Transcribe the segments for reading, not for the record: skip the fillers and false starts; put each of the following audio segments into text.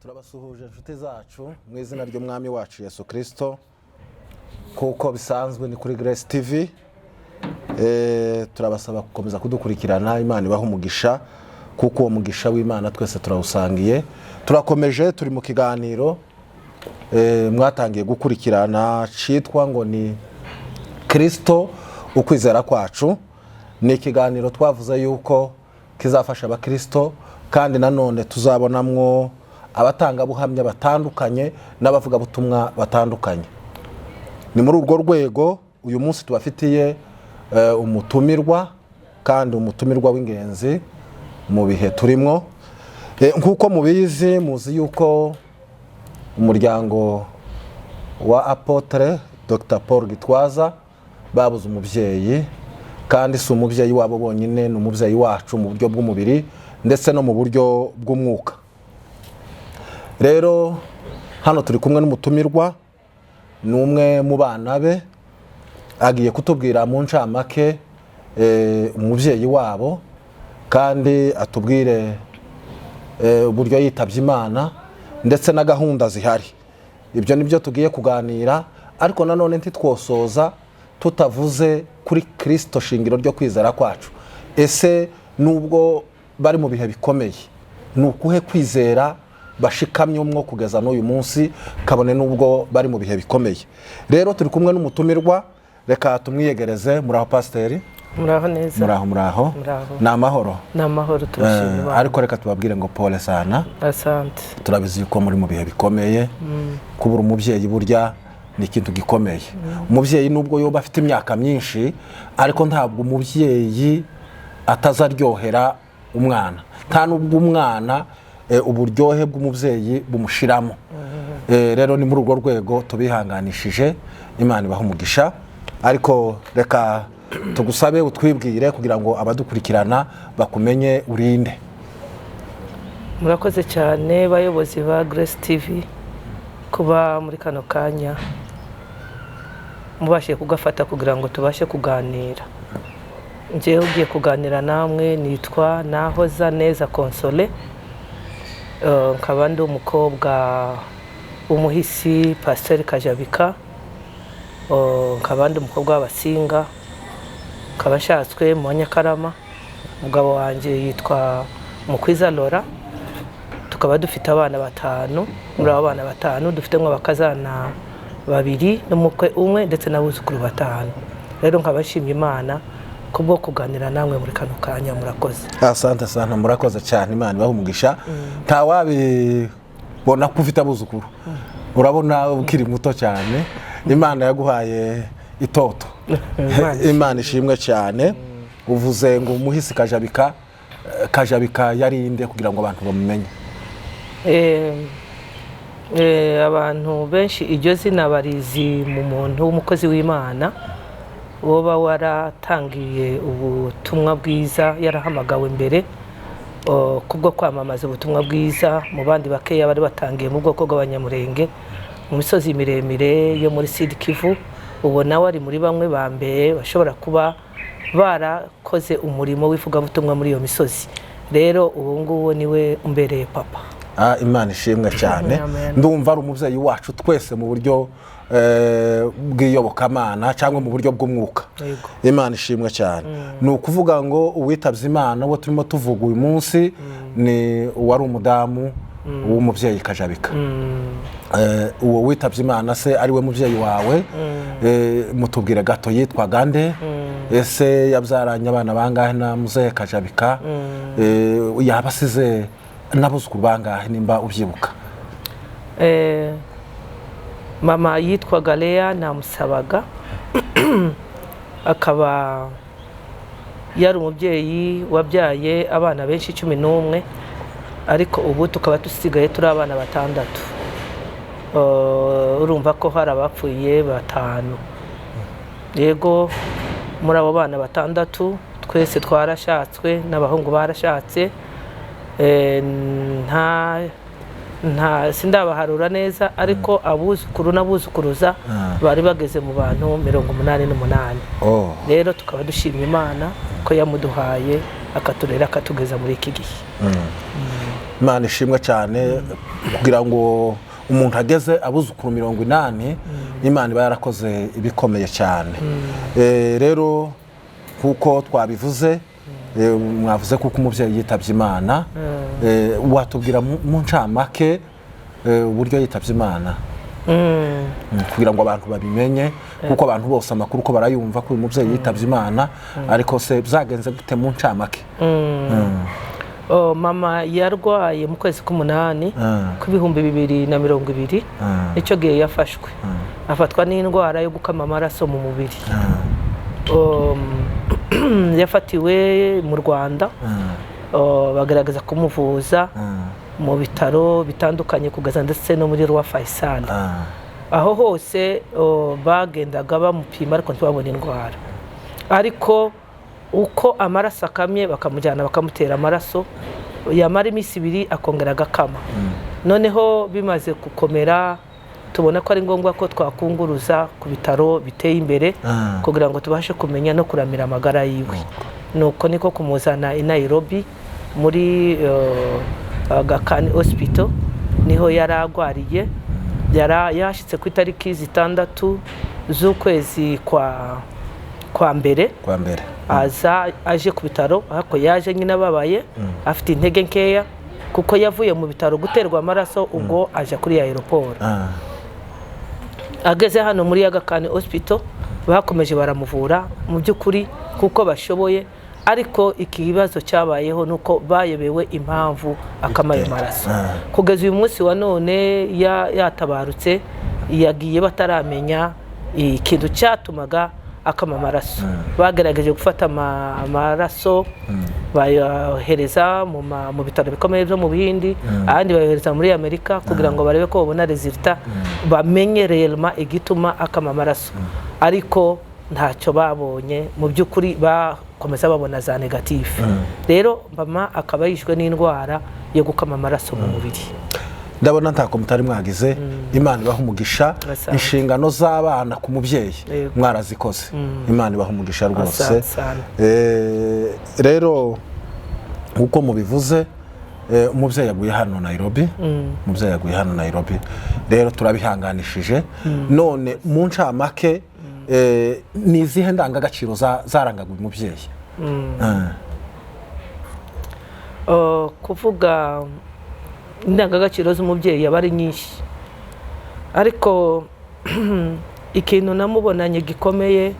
Turabasuhuje inshuti zacu mu izina ry'Umwami wacu Yesu Kirisito. Kuko bisanzwe ni kuri Grace TV. Turabasaba gukomeza kudukurikirana. Imana ibaha umugisha, kuko uwo mugisha w'Imana twese turawusangiye. Turakomeje, turi mu kiganiro mwatangiye gukurikirana cyitwa ngo ni Kirisito ukwizera kwacu. Ni ikiganiro twavuze yuko kizafasha abakirisito, kandi nanone tuzabonamwo abatangabuhamya batandukanye n'abavugabutumwa batandukanye. Ni muri urwo rwego uyu munsi tubafitiye umutumirwa, kandi umutumirwa w'ingenzi mu bihe turimo. Nk'uko mubizi, muzi yuko umuryango wa Apôtre Dr Paul Gitwaza babuze umubyeyi, kandi si umubyeyi wabo bonyine, ni umubyeyi wacu mu buryo bw'umubiri ndetse no mu buryo bw'umwuka. Rero hano turi kumwe n'umutumirwa, ni umwe mu bana be, agiye kutubwira mu ncamake umubyeyi wabo, kandi atubwire uburyo yitabye Imana ndetse na gahunda zihari. Ibyo ni byo tugiye kuganira, ariko nanone ntitwosoza tutavuze kuri Kirisito shingiro ryo kwizera kwacu. Ese nubwo bari mu bihe bikomeye, ni ukuhe kwizera bashikamye umwo kugeza n'uyu munsi, kabone n'ubwo bari mu bihe bikomeye? Rero turi kumwe n'umutumirwa, reka tumwiyegereze. Muraho, pasiteri? Muraho neza. Muraho, muraho. Muraho. Ni amahoro? Ni amahoro, turashima Imana. Ariko reka tubabwire ngo pole sana. Asante. Turabizi yuko muri mu bihe bikomeye. Kubura umubyeyi burya ni ikintu gikomeye. Umubyeyi nubwo yoba afite imyaka myinshi, ariko ntabwo umubyeyi atazaryohera umwana, nta nubwo umwana uburyohe bw'umubyeyi bumushiramo. Rero ni muri urwo rwego tubihanganishije. Imana ibaha umugisha. Ariko reka tugusabe utwibwire kugira ngo abadukurikirana bakumenye, urinde. Murakoze cyane, bayobozi ba Grace TV, kuba muri kano kanya mubashije kugafata kugira ngo tubashe kuganira. Njyewe ugiye kuganira namwe nitwa Nahoza Neza Console, nkaba ndi umukobwa w'umuhisi Pasiteri Kajabika, nkaba ndi umukobwa w'Abasinga, nkaba nshatswe mu Banyakarama. Umugabo wanjye yitwa Mukwiza Lora, tukaba dufite abana batanu. Muri abo bana batanu dufitemo abakazana babiri n'umukwe umwe ndetse n'abuzukuru batanu. Rero nkaba nshimye Imana kubwo kuganira namwe muri kano kanya. Murakoze. Asante sana, murakoze cyane, Imana ibahe umugisha. Ntawabibona ko ufite abuzukuru, urabona ukiri muto cyane. Imana yaguhaye itoto. Imana ishimwe cyane. Uvuze ngo umuhisi Kajabika. Kajabika yarinde kugira ngo abantu bamumenye? Abantu benshi iryo zina barizi mu muntu w'umukozi w'Imana woba waratangiye ubutumwa bwiza, yarahamagawe mbere kubwo kwamamaza ubutumwa bwiza mu bandi bakeya bari batangiye mu bwoko bw'Abanyamurenge mu misozi miremire yo muri Sud Kivu. Ubu nawe ari muri bamwe ba mbere bashobora kuba barakoze umurimo w'ivugabutumwa muri iyo misozi. Rero ubu ngubu niwe umbereye papa. Ah, Imana ishimwe cyane. Amen. Ndumva ari umubyeyi wacu twese mu buryo bw'iyobokamana cyangwa mu buryo bw'umwuka. Yego. Imana ishimwe cyane. Ni ukuvuga ngo uwitabye Imana wo turimo tuvuga uyu munsi ni uwari umudamu w'umubyeyi Kajabika. Uwo witabye Imana se, ari we mubyeyi wawe, mutubwire gato, yitwaga nde? Ese yabyaranye abana bangahe na muzehe Kajabika? Yaba asize n'abuzukuru bangahe, nimba ubyibuka? Mama yitwaga Leya Namusabaga, akaba yari umubyeyi wabyaye abana benshi, 11, ariko ubu tukaba dusigaye turi abana batandatu. Urumva ko hari abapfuye batanu. Yego, muri abo bana batandatu twese twarashatswe n'abahungu barashatse. Nta sindabaharura neza, ariko abuzukuru n'abuzukuruza bari bageze mu bantu 88. Oh. Rero tukaba dushima Imana ko yamuduhaye, akaturera, akatugeza muri iki gihe. Imana ishimwe cyane. Kugira ngo umuntu ageze abuzukuru 80, Imana iba yarakoze ibikomeye cyane. Rero kuko twabivuze, mwavuze kuko umubyeyi yitabye Imana, watubwira mu ncamake uburyo yitabye Imana, kugira ngo abantu babimenye, kuko abantu bose amakuru ko barayumva ko uyu mubyeyi yitabye Imana, ariko se byagenze gute mu ncamake? Oh, mama yarwaye mu kwezi k'umunani kw'2020. Nicyo gihe yafashwe, afatwa n'indwara yo gukama amaraso mu mubiri. Yafatiwe mu Rwanda. Oh, bagaragaza kumuvuza mu bitaro bitandukanye, kugeza ndetse no muri Roi Faisal. Aho hose, oh, bagendaga bamupima ariko ntibabone indwara. Ariko uko amaraso akamye, bakamujyana bakamutera amaraso, yamara iminsi 2 akongera agakama. Noneho bimaze gukomera, tubona ko ari ngombwa ko twakunguruza ku bitaro biteye imbere kugira ngo tubashe kumenya no kuramira amagara yiwe. Nuko niko kumuzana i Nairobi muri Aga Khan Hospital, niho yari agwariye. Yashyitse ku itariki 6 z'ukwezi kwa mbere. Kwa mbere. Aza aje ku bitaro, ariko yaje nyine ababaye, afite intege nkeya, kuko yavuye mu bitaro guterwa amaraso, ubwo aja kuri aéroport. Ageze hano muri Aga Khan Hospital, bakomeje baramuvura mu by'ukuri kuko bashoboye, ariko ikibazo cyabayeho ni uko bayobewe impamvu akama ayo maraso. Kugeza uyu munsi wa none yatabarutse, yagiye bataramenya ikintu cyatumaga akama amaraso. Bagerageje gufata amaraso, bayohereza mu bitaro bikomeye byo mu Buhindi, ahandi bayohereza muri Amerika, kugira ngo barebe ko babona résultat, bamenye réellement igituma akama amaraso, ariko ntacyo babonye. Mu by'ukuri bakomeza babona za négatif. Rero mama akaba yishwe n'indwara yo gukama amaraso mu mubiri. Ndabona ntako mutari mwagize, Imana ibaha umugisha. Asante. Inshingano z'abana ku mubyeyi mwarazikoze, Imana ibaha umugisha rwose. Asante sana. Rero nk'uko mubivuze, umubyeyi yaguye hano Nairobi, umubyeyi yaguye hano Nairobi, rero turabihanganishije. None mu ncamake, ni izihe ndangagaciro zarangaga uyu mubyeyi? Kuvuga indangagaciro z'umubyeyi aba ari nyinshi, ariko ikintu namubonanye gikomeye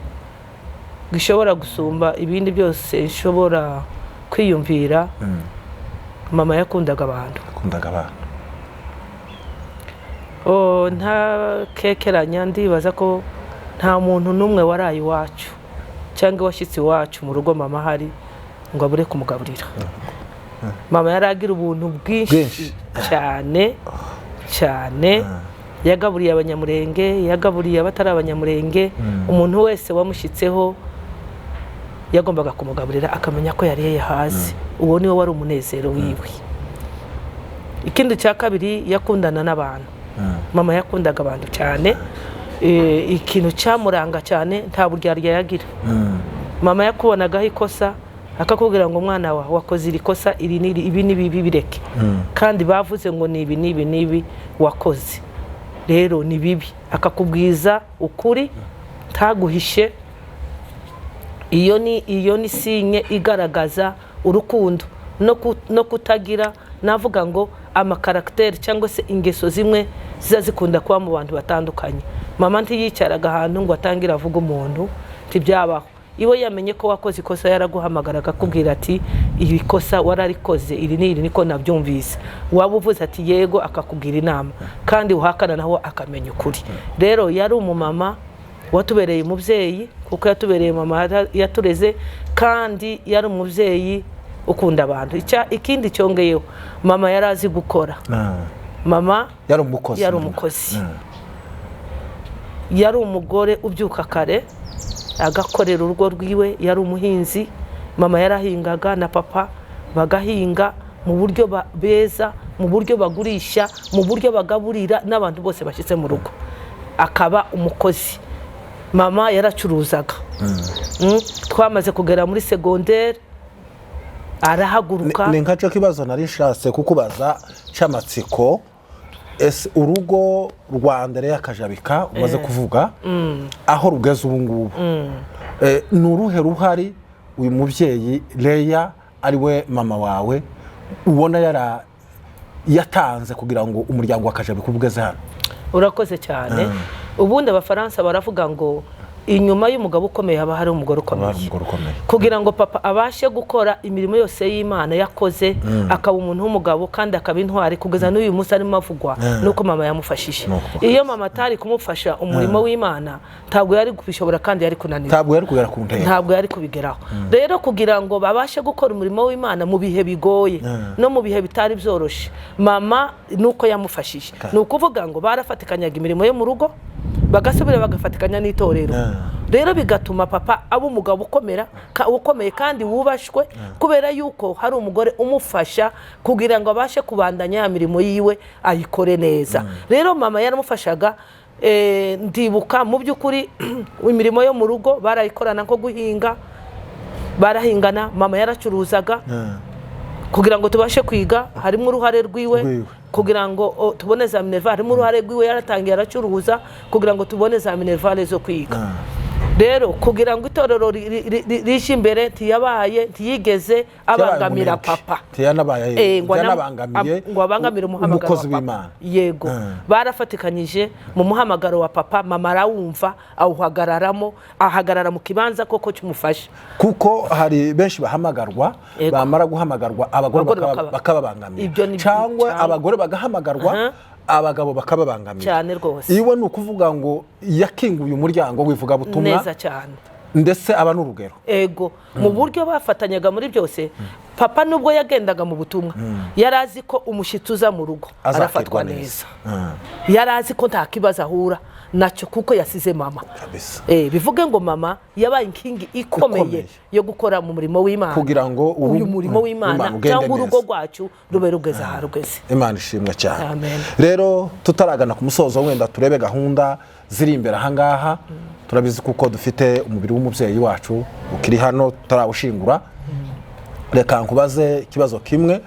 gishobora gusumba ibindi byose nshobora kwiyumvira, mama yakundaga abantu. Yakundaga abantu. Oh, ntakekeranya, ndibaza ko nta muntu n'umwe waraye iwacu cyangwa washyitse iwacu mu rugo mama ahari ngo abure kumugaburira. Mama yari agira ubuntu bwinshi. Bwinshi. Cyane cyane. Yagaburiye Abanyamurenge, yagaburiye abatari Abanyamurenge. Umuntu wese wamushyitseho yagombaga kumugaburira, akamenya ko yariye hasi. Uwo niwe wari umunezero wiwe. Ikindi cya kabiri, yakundana n'abantu. Mama yakundaga abantu cyane. Ikintu cyamuranga cyane, nta buryarya yagira. Mama yakubonagaho ikosa akakubwira ngo: "Mwana wa, wakoze iri kosa iri n'iri, ibi n'ibi, bireke. Kandi bavuze ngo ni ibi n'ibi n'ibi wakoze, rero ni bibi." Akakubwiza ukuri, ntaguhishe. Iyo ni signe igaragaza urukundo no kutagira, navuga ngo ama caractère cyangwa se ingeso zimwe ziza zikunda kuba mu bantu batandukanye. Mama ntiyicaraga ahantu ngo atangire avuge umuntu, ntibyabaho. Iwe yamenye ko wakoze ikosa, yaraguhamagara akakubwira ati: "Iri kosa wararikoze, iri n'iri, niko nabyumvise." Waba uvuze ati: "Yego," akakubwira inama, kandi uhakana naho akamenya ukuri. Rero yari umumama watubereye umubyeyi, kuko yatubereye mama, yatureze, kandi yari umubyeyi ukunda abantu. Ikindi cyongeyeho, mama yari azi gukora. Mama Yari umukozi. Yari umukozi. Yari umugore ubyuka kare agakorera urugo rwiwe. Yari umuhinzi. Mama yarahingaga na papa bagahinga mu buryo beza, mu buryo bagurisha, mu buryo bagaburira n'abantu bose bashyitse mu rugo. Akaba umukozi. Mama yaracuruzaga. Twamaze kugera muri segonderi. Arahaguruka. Ni nka cyo kibazo nari nshatse kukubaza cy'amatsiko. Ese urugo rwa Andereya Kajabika umaze kuvuga aho rugeze ubu ngubu, ni uruhe ruhari uyu mubyeyi Leya, ari we mama wawe, ubona yatanze kugira ngo umuryango wa Kajabika ugeze hano? Urakoze cyane. Ubundi Abafaransa baravuga ngo inyuma y'umugabo ukomeye haba hari umugore Haba hari ukomeye. umugore ukomeye. Kugira ngo papa abashe gukora imirimo yose y'Imana yakoze, akaba umuntu w'umugabo kandi akaba intwari kugeza n'uyu munsi arimo avugwa, nuko mama yamufashije. Nuko. Iyo mama atari kumufasha umurimo w'Imana, ntabwo yari kubishobora kandi yari kunanirwa. Ntabwo yari kugera ku ntego. Ntabwo yari kubigeraho. Rero kugira ngo babashe gukora umurimo w'Imana mu bihe bigoye no mu bihe bitari byoroshye, mama nuko yamufashije. Ni ukuvuga ngo barafatikanyaga imirimo yo mu rugo, bagasubira bagafatikanya n'itorero. Rero bigatuma papa aba umugabo ukomeye kandi wubashwe, kubera yuko hari umugore umufasha kugira ngo abashe kubandanya ya mirimo yiwe, ayikore neza. Rero mama yaramufashaga. Ndibuka mu by'ukuri imirimo yo mu rugo barayikorana, nko guhinga barahingana, mama yaracuruzaga. Kugira ngo tubashe kwiga harimo uruhare rwiwe. Rwiwe. Kugira ngo tubone za minerval harimo uruhare rwiwe. Yaratangiye aracuruza kugira ngo tubone za minerval zo kwiga. Rero kugira ngo itorero rije imbere, ntiyabaye, ntiyigeze abangamira papa. Ntiyanabaye Ngo ntiyanabangamiye ngo abangamire umuhamagaro umukozi wa papa. w'Imana. Yego, barafatikanyije mu muhamagaro wa papa. Mama arawumva, awuhagararamo, ahagarara mu kibanza koko cy'umufasha. Kuko hari benshi bahamagarwa, bamara guhamagarwa abagore Abagore bakababangamira, Ibyo ni cyangwa abagore bagahamagarwa, abagabo bakababangamira. Cyane rwose. Iwe ni ukuvuga ngo yakinguye umuryango w'ivugabutumwa Neza cyane. ndetse aba n'urugero. Ego, mu buryo bafatanyaga muri byose. Papa nubwo yagendaga mu butumwa, yari azi ko umushyitsi uza mu rugo Azakirwa arafatwa neza. neza. Yari azi ko nta kibazo ahura nacyo kuko yasize mama. Bivuge ngo mama yabaye inkingi ikomeye Ikomeye. yo gukora mu murimo w'Imana Kugira ngo uyu murimo w'Imana Imana ugende cyangwa urugo neza. rwacu rube rugeze aha rugeze. Imana ishimwe cyane. Amen. Rero tutaragana ku musozo, wenda turebe gahunda ziri imbere ahangaha. Turabizi kuko dufite umubiri w'umubyeyi wacu ukiri hano tutarawushingura. Reka nkubaze ikibazo kimwe.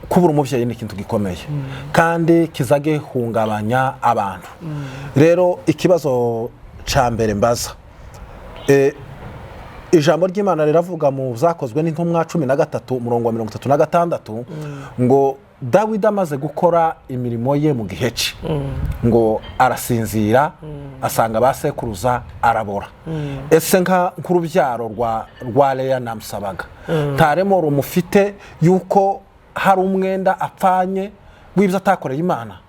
Kubura umubyeyi ni ikintu gikomeye kandi kiza gihungabanya abantu. Rero ikibazo cya mbere mbaza, ijambo ry'Imana riravuga mu Byakozwe n'Intumwa 13 umurongo wa 36 ngo Dawidi amaze gukora imirimo ye mu gihe cye, ngo arasinzira, asanga ba sekuruza, arabora. Ese nk'urubyaro rwa Leya Namusabaga, nta remoro mufite yuko hari umwenda apfanye w'ibyo atakoreye Imana?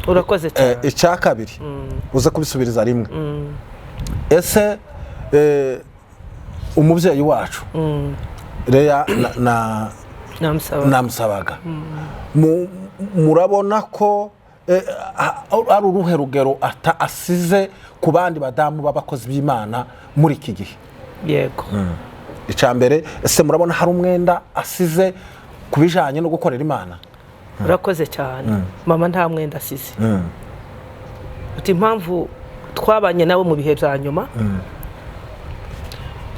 Urakoze cyane. Icya kabiri, uze kubisubiriza rimwe. Ese umubyeyi wacu Leya na Namusaba. Namusabaga, murabona ko ari uruhe rugero asize ku bandi badamu b'abakozi b'Imana muri iki gihe? Yego. Icya mbere, ese murabona hari umwenda asize ku bijyanye no gukorera Imana? Urakoze cyane. Mama nta mwenda asize. Uti impamvu? Twabanye nawe mu bihe bya nyuma,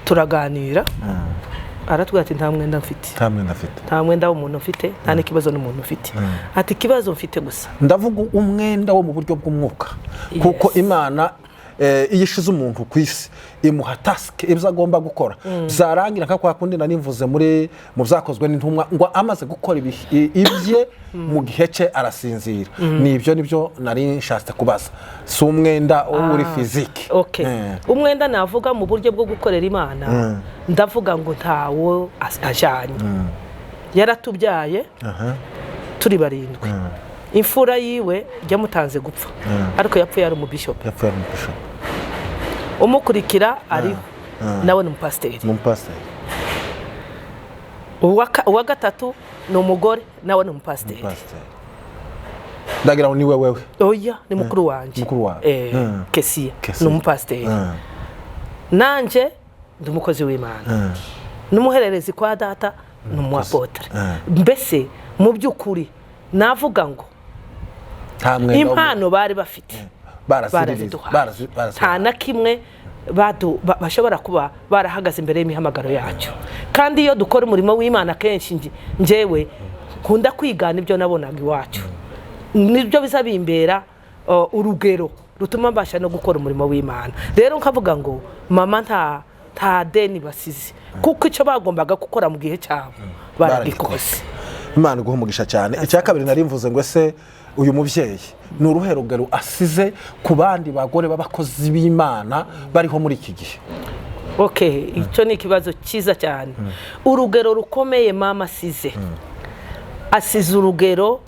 turaganira, aratubwira ati: "Nta mwenda mfite." Nta mwenda afite. "Nta mwenda w'umuntu mfite, nta n'ikibazo n'umuntu mfite." Ati: "Ikibazo mfite gusa..." Ndavuga umwenda wo mu buryo bw'umwuka, kuko Imana iyo ishize umuntu ku isi imuha task, ibyo agomba gukora byarangira, nka kwa kundi nanivuze muri mu Byakozwe n'Intumwa ngo amaze gukora ibye mu gihe cye arasinzira. Nibyo, nibyo nari nshatse kubaza, si umwenda uri physique. Okay. Umwenda navuga mu buryo bwo gukorera Imana, ndavuga ngo ntawo ajyanye. Yaratubyaye turi barindwi. Imfura yiwe yamutanze gupfa, ariko yapfuye ari umubishopu. Yapfuye ari umubishopu. Umukurikira ariho nawe ni umupasiteri. Ni umupasiteri. Uwa gatatu ni umugore, nawe ni umupasiteri. Umupasiteri. Ndagira ngo ni wewe. Oya, ni mukuru wanjye. Mukuru wawe. Kesiya. Kesiya. Ni umupasiteri. Nanjye ndi umukozi w'Imana n'umuhererezi kwa data, ni umuapotre. Mbese mu by'ukuri navuga ngo Nta mwenda impano bari bafite Baraziduhaye. Baraziduhaye. Nta na kimwe bashobora kuba barahagaze imbere y'imihamagaro yacu. Kandi iyo dukora umurimo w'Imana kenshi njyewe nkunda kwigana ibyo nabonaga iwacu, nibyo biza bimbera urugero rutuma mbasha no gukora umurimo w'Imana. Rero nkavuga ngo mama nta deni basize, kuko icyo bagombaga gukora mu gihe cyabo baragikoze. Imana iguha umugisha cyane. Icya kabiri nari mvuze ngo ese uyu mubyeyi ni uruhe rugero asize ku bandi bagore b'abakozi b'Imana bariho muri iki gihe? Okay, icyo ni ikibazo cyiza cyane. Urugero rukomeye mama asize, asize urugero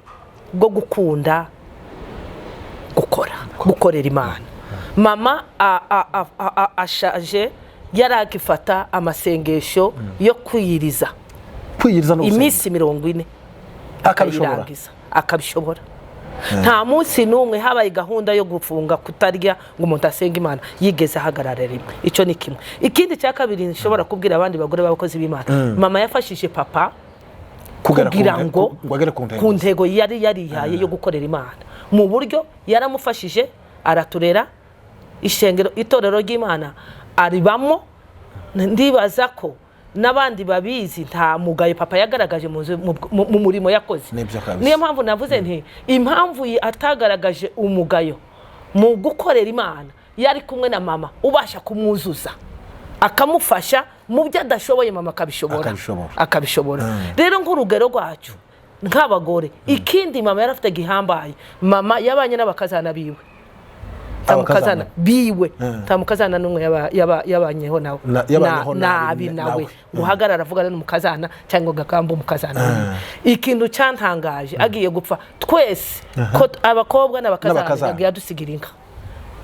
rwo gukunda gukora, gukorera Imana. Mama ashaje yaragifata amasengesho yo kwiyiriza. Kwiyiriza no gusenga. Iminsi 40. Akabishobora. Akayirangiza, akabishobora. Nta munsi n'umwe habaye gahunda yo gufunga, kutarya ngo umuntu asenge Imana yigeze ahagarara rimwe. Icyo ni kimwe. Ikindi cya kabiri nshobora kubwira abandi bagore b'abakozi b'Imana, mama yafashije papa Kugera ku kugira ngo ngo agere ku ntego. Ku ntego yari yarihaye yo gukorera Imana. Mu buryo yaramufashije, araturera, ishengero, itorero ry'Imana aribamo. Ndibaza ko n'abandi babizi, nta mugayo papa yagaragaje mu murimo yakoze. Nibyo kabisa. Niyo mpamvu navuze nti impamvu atagaragaje umugayo mu gukorera Imana, yari kumwe na mama ubasha kumwuzuza, akamufasha mu byo adashoboye, mama akabishobora. Akabishobora. Akabishobora. Rero nk'urugero rwacu nk'abagore, ikindi mama yari afite gihambaye, mama yabanye n'abakazana biwe. Nta Abakazana. mukazana biwe, nta mukazana n'umwe yabanyeho nawe Yabanyeho nabi nabi nawe nawe. Ngo uhagarare avugane n'umukazana cyangwa ngo agambe umukazana wiwe. Ikintu cyantangaje, agiye gupfa, twese ko abakobwa n'abakazana N'abakazana. yagiye adusigira inka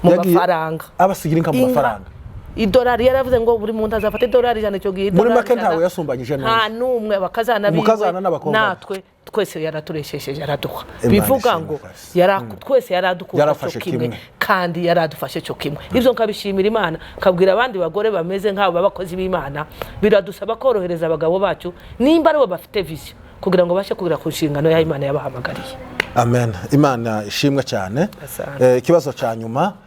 mu mafaranga. Abasigira inka mu Inka. mafaranga. Idolari, yaravuze ngo buri muntu azafata idolari 100 icyo gihe. Muri Idolari make 100. ntawe yasumbanyije n'undi. Nta n'umwe, abakazana biwe Umukazana n'abakobwa be. Natwe twese yaraturesheje, araduha. Imana Bivuga ishimwe ngo kabisa. twese yaradukunda Yarafashe cyo kimwe kimwe. kandi yaradufashe cyo kimwe. Ibyo nkabishimira Imana, nkabwira abandi bagore bameze nk'abo b'abakozi b'Imana, biradusaba korohereza abagabo bacu nimba aribo bafite vision, kugira ngo babashe kugera ku nshingano ya Imana yabahamagariye. Amen, Imana ishimwe cyane. Asante. Ikibazo cya nyuma,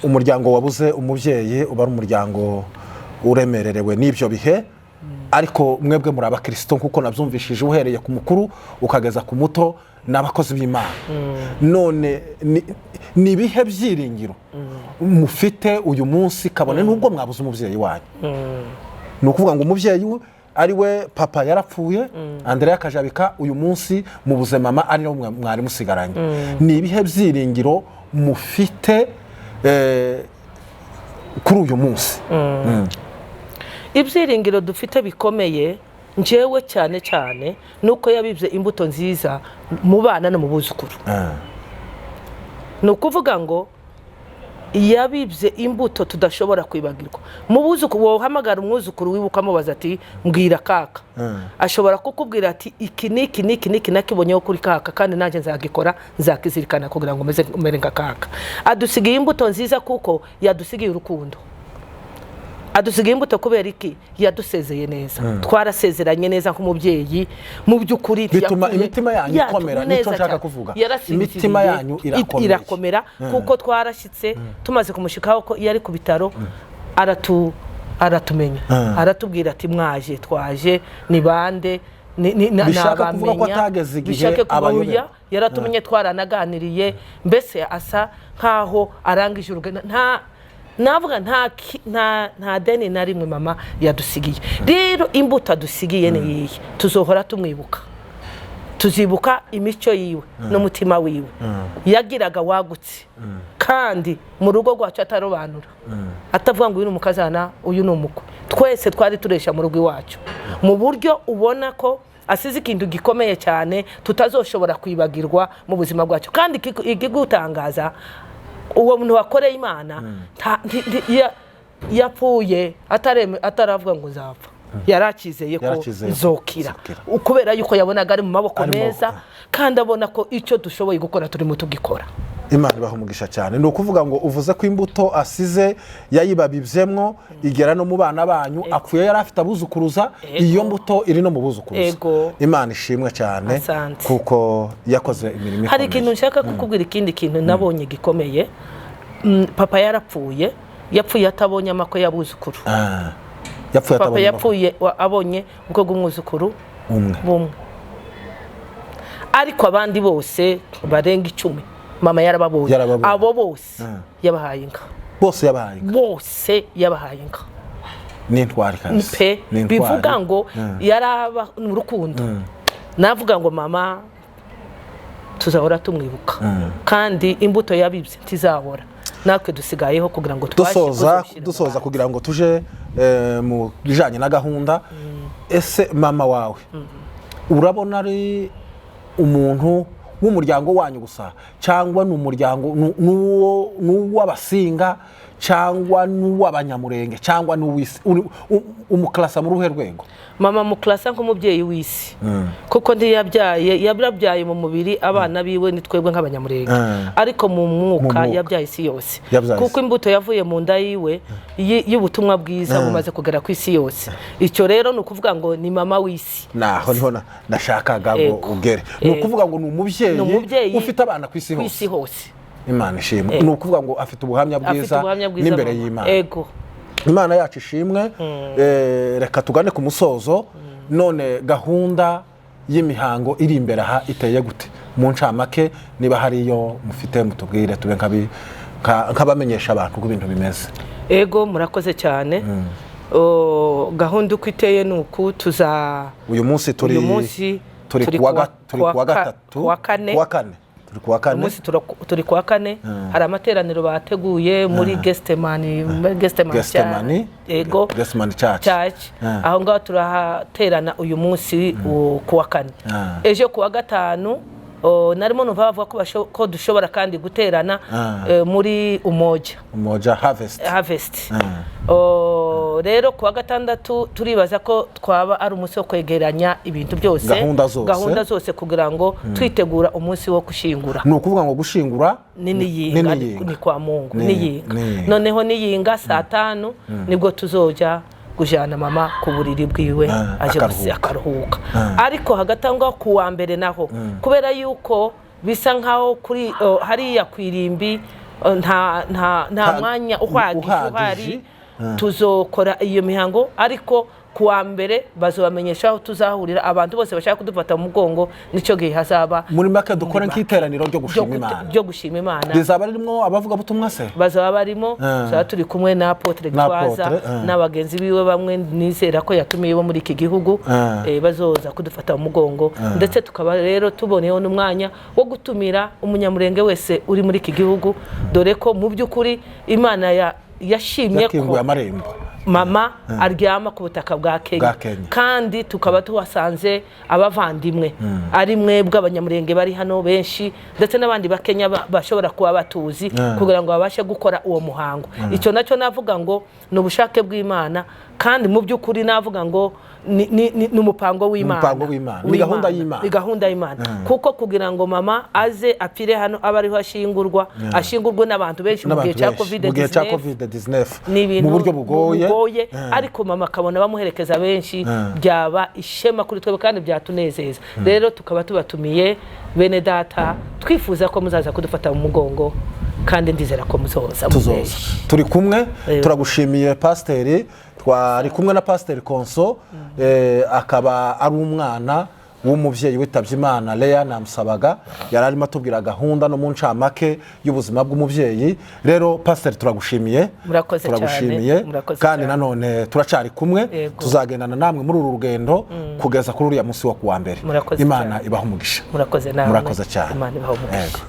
umuryango wabuze umubyeyi uba ari umuryango uremererewe n'ibyo bihe, ariko mwebwe muri abakirisito, nk'uko nabyumvishije, uhereye ku mukuru ukageza ku muto ni abakozi b'Imana. None ni ibihe byiringiro mufite uyu munsi, kabone n'ubwo mwabuze umubyeyi wanyu? Ni ukuvuga ngo umubyeyi we ari we papa yarapfuye, Andrea Kajabika, uyu munsi mubuze mama ari nawe mwari musigaranye. Ni ibihe byiringiro mufite kuri uyu munsi? Ibyiringiro dufite bikomeye, njyewe cyane cyane, ni uko yabibye imbuto nziza mu bana no mu buzukuru. Ni ukuvuga ngo yabibye imbuto tudashobora kwibagirwa mu buzukuru. Wohamagara umwuzukuru wiwe ukamubaza ati: "Mbwira kaka," ashobora kukubwira ati: "Iki n'iki n'iki n'iki nakibonyeho kuri kaka, kandi nanjye nzagikora, nzakizirikana kugira ngo meze mere nka kaka." Adusigiye imbuto nziza kuko yadusigiye urukundo. Adusigaye imbuto kubera iki? Yadusezeye neza, twarasezeranye neza nk'umubyeyi mu by'ukuri. Bituma Ntiyapfuye. imitima yanyu ikomera, neza nicyo nshaka cyane. kuvuga. Yarasinziriye. Imitima yanyu irakomeye. Irakomera kuko twarashyitse, tumaze kumushikaho ko iyo ari ku bitaro aratumenya, aratubwira ati: "Mwaje?" "Twaje." "Ni bande?" Bishaka kuvuga ko Nabamenya. atageze igihe Bishake kuba abayobera. oya, yaratumenye, twaranaganiriye, mbese asa nkaho arangije urugendo. Nta navuga nta deni na rimwe mama yadusigiye. Rero imbuto adusigiye ni iyihe? Tuzohora tumwibuka, tuzibuka imico yiwe n'umutima wiwe yagiraga wagutse, kandi mu rugo rwacu atarobanura, atavuga ngo uyu ni umukazana, uyu ni umukwe. Twese twari turesha mu rugo iwacu, mu buryo ubona ko asize ikintu gikomeye cyane tutazoshobora kwibagirwa mu buzima bwacu. Kandi ikigutangaza, uwo muntu wakoreye Imana yapfuye ataravuga ngo nzapfa, yarakizeye ko Yarakizeye ko nzokira, nzokira. kubera yuko yabonaga ari mu maboko Ari mu meza, kandi abona ko icyo dushoboye gukora turimo tugikora. Imana ibaha umugisha cyane. Ni ukuvuga ngo uvuze ko imbuto asize yayibabibyemwo, igera no mu bana banyu. Apfuye yari afite abuzukuruza, iyo mbuto iri no mu buzukuruza. Imana ishimwe cyane. Asante. Kuko yakoze imirimo Hari ikomeye. ikintu nshaka kukubwira, ikindi kintu nabonye gikomeye. Papa yarapfuye, yapfuye atabonye amakwe y'abuzukuru. Ah, yapfuye Papa atabonye amakwe. yapfuye abonye ubwo bw'umwuzukuru Umwe. bumwe, ariko abandi bose barenga 10 mama yarababonye. Yarababonye. Abo bose yabahaye inka. Bose yabahaye inka. Bose yabahaye inka. Ni intwari kabisa. Pe. Ni intwari. Bivuga ngo yaraba mu rukundo. Navuga ngo mama tuzahora tumwibuka, kandi imbuto yabibye ntizahora, natwe dusigayeho kugira ngo tubashe Dusoza, kuzishyira mu dusoza, bantu. kugira ngo tuje mu bijanye na gahunda, ese mama wawe urabona ari umuntu w'umuryango wanyu gusa, cyangwa ni umuryango n'uw'Abasinga, cyangwa n'uw'Abanyamurenge, cyangwa n'uw'isi? Umukarasa muri uruhe rwego? Mama muklasa nk'umubyeyi w'isi, kuko ntiyabyaye, yarabyaye mu mubiri abana biwe ni twebwe nk'Abanyamurenge, ariko mu mwuka Mu mwuka. yabyaye isi yose. Yabyaye Kuko isi. imbuto yavuye mu nda yiwe y'ubutumwa bwiza bumaze kugera ku isi yose. Icyo rero ni ukuvuga ngo ni mama w'isi. Naho niho nashakaga ngo ugere. Ni ukuvuga ngo ni umubyeyi Ni umubyeyi ufite abana ku isi ku hose. isi hose. Imana ishimwe. Ni ukuvuga ngo afite ubuhamya Afite bwiza ubuhamya bwiza n'imbere mama. y'Imana. Ego. Imana yacu ishimwe. Reka tugane ku musozo. None gahunda y'imihango iri imbere aha iteye gute mu ncamake? Niba hari iyo mufite mutubwire, tube nk'abamenyesha abantu uko ibintu bimeze. Ego, murakoze cyane. Gahunda uko iteye ni uku tuza Uyu munsi turi Uyu munsi turi turi kuwa turi kuwa gatatu. Kuwa kane. Kuwa kane, turi kuwa Uyu kane. munsi turi kuwa kane. Hari amateraniro bateguye muri Gethsemane, muri Gethsemane. Gethsemane. Ego. Gethsemane Church. Church. Aho ngaho turahaterana uyu munsi kuwa kane. Ejo kuwa gatanu, narimo numva bavuga ko ko dushobora kandi guterana muri Umoja. Umoja Harvest. Harvest. Rero kuwa gatandatu turibaza ko twaba ari umunsi wo kwegeranya ibintu byose, Gahunda zose. gahunda zose, kugira ngo twitegura umunsi wo gushingura. Ni ukuvuga ngo gushingura Ni niyinga. Ni niyinga. Ni kwa Mungu. Niyinga. Niyinga. Noneho niyinga saa 5 nibwo tuzoja kujana mama ku buriri bwiwe, aje akaruhuka. Akaruhuka. Ariko hagati aho ngaho ku wa mbere naho, kubera yuko bisa nkaho kuri hariya ku irimbi nta mwanya uhagije uhagije. uhari, tuzokora iyo mihango, ariko ku wa mbere bazobamenyesha aho tuzahurira. Abantu bose bashaka kudufata mu mugongo, nicyo gihe hazaba. Muri make dukore Muri make. nk'iteraniro ryo gushima Imana. Ryo gushima Imana. Rizaba ririmo abavugabutumwa se? Bazaba barimo. Tuzaba turi kumwe na Apotre Na Gitwaza Apotre, n'abagenzi biwe bamwe nizera ko yatumiye bo muri iki gihugu, bazoza kudufata mu mugongo. Ndetse tukaba rero tuboneyeho n'umwanya wo gutumira Umunyamurenge wese uri muri iki gihugu, dore ko mu by'ukuri Imana yashimye ko Yakinguye amarembo. mama aryama ku butaka bwa Kenya, Bwa Kenya. kandi tukaba tuhasanze abavandimwe ari mwebwe Abanyamurenge bari hano benshi, ndetse n'abandi Bakenya bashobora kuba batuzi, kugira ngo babashe gukora uwo muhango. Icyo nacyo navuga ngo ni ubushake bw'Imana, kandi mu by'ukuri navuga ngo ni umupango w'Imana. Umupango w'Imana. Ni gahunda y'Imana. Ni gahunda y'Imana, kuko kugira ngo mama aze apfire hano, abe ariho ashingurwa, ashingurwe n'abantu benshi mu gihe N'abantu cya benshi. Covid Mu gihe cya 19, COVID-19, ni ibintu mu buryo bugoye. Bugoye, ariko mama akabona bamuherekeza benshi, byaba ishema kuri twebwe kandi byatunezeza. Rero tukaba tubatumiye, bene data, twifuza ko muzaza kudufata mu mugongo, kandi ndizera ko muzoza muri Tuzoza. benshi. Turi kumwe. Yego. Turagushimiye, pasiteri. Twari kumwe na Pasiteri Konso, akaba ari umwana w'umubyeyi witabye Imana Leya Namusabaga. Yari arimo atubwira gahunda no mu ncamake y'ubuzima bw'umubyeyi. Rero pasiteri, turagushimiye. Murakoze cyane. Turagushimiye. Murakoze kandi cyane. nanone turacari kumwe. Yego. Tuzagendana namwe muri uru rugendo kugeza kuri uriya munsi wo kuwa mbere. Murakoze Imana cyane. ibaha umugisha. Murakoze namwe. Murakoze cyane. Imana ibahe umugisha. Yego.